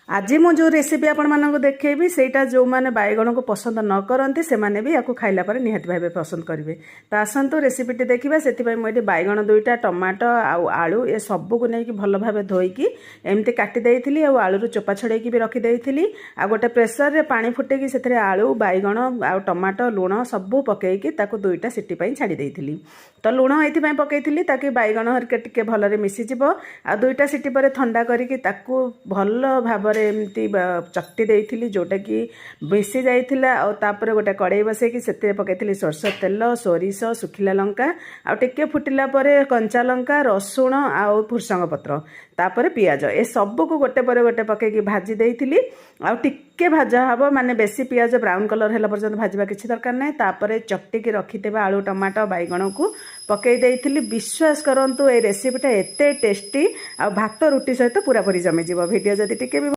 ଆଜି ମୁଁ ଯେଉଁ ରେସିପି ଆପଣମାନଙ୍କୁ ଦେଖେଇବି, ସେଇଟା ଯେଉଁମାନେ ବାଇଗଣକୁ ପସନ୍ଦ ନ କରନ୍ତି, ସେମାନେ ବି ୟାକୁ ଖାଇଲା ପରେ ନିହାତି ଭାବେ ପସନ୍ଦ କରିବେ। ତ ଆସନ୍ତୁ, ରେସିପିଟି ଦେଖିବା। ସେଥିପାଇଁ ମୁଁ ଏଠି ବାଇଗଣ ଦୁଇଟା, ଟମାଟୋ ଆଉ ଆଳୁ ଏ ସବୁକୁ ନେଇକି ଭଲ ଭାବେ ଧୋଇକି ଏମିତି କାଟି ଦେଇଥିଲି ଆଉ ଆଳୁରୁ ଚୋପା ଛଡ଼େଇକି ବି ରଖିଦେଇଥିଲି। ଆଉ ଗୋଟେ ପ୍ରେସରରେ ପାଣି ଫୁଟେଇକି ସେଥିରେ ଆଳୁ, ବାଇଗଣ ଆଉ ଟମାଟୋ, ଲୁଣ ସବୁ ପକେଇକି ତାକୁ ଦୁଇଟା ସିଟି ପାଇଁ ଛାଡ଼ି ଦେଇଥିଲି। ତ ଲୁଣ ଏଇଥିପାଇଁ ପକେଇଥିଲି ତାକି ବାଇଗଣ ହରିକା ଟିକେ ଭଲରେ ମିଶିଯିବ। ଆଉ ଦୁଇଟା ସିଟି ପରେ ଥଣ୍ଡା କରିକି ତାକୁ ଭଲ ଭାବରେ ଏମିତି ଚକଟି ଦେଇଥିଲି, ଯେଉଁଟାକି ମିଶି ଯାଇଥିଲା। ଆଉ ତାପରେ ଗୋଟେ କଡ଼େଇ ବସେଇକି ସେଥିରେ ପକେଇଥିଲି ସୋରିଷ ତେଲ, ସୋରିଷ, ଶୁଖିଲା ଲଙ୍କା ଆଉ ଟିକେ ଫୁଟିଲା ପରେ କଞ୍ଚା ଲଙ୍କା, ରସୁଣ ଆଉ ଭୃସଙ୍ଗ ପତ୍ର, ତାପରେ ପିଆଜ, ଏ ସବୁକୁ ଗୋଟେ ପରେ ଗୋଟେ ପକେଇକି ଭାଜି ଦେଇଥିଲି। ଆଉ ଟିକେ ଭଜା ହେବ, ମାନେ ବେଶୀ ପିଆଜ ବ୍ରାଉନ୍ କଲର୍ ହେଲା ପର୍ଯ୍ୟନ୍ତ ଭାଜିବା କିଛି ଦରକାର ନାହିଁ। ତାପରେ ଚକଟିକି ରଖିଥିବା ଆଳୁ, ଟମାଟୋ, ବାଇଗଣକୁ ପକେଇ ଦେଇଥିଲି। ବିଶ୍ୱାସ କରନ୍ତୁ, ଏଇ ରେସିପିଟା ଏତେ ଟେଷ୍ଟି ଆଉ ଭାତ ରୁଟି ସହିତ ପୁରାପୁରି ଜମିଯିବ। ଭିଡ଼ିଓ ଯଦି ଟିକେ ବି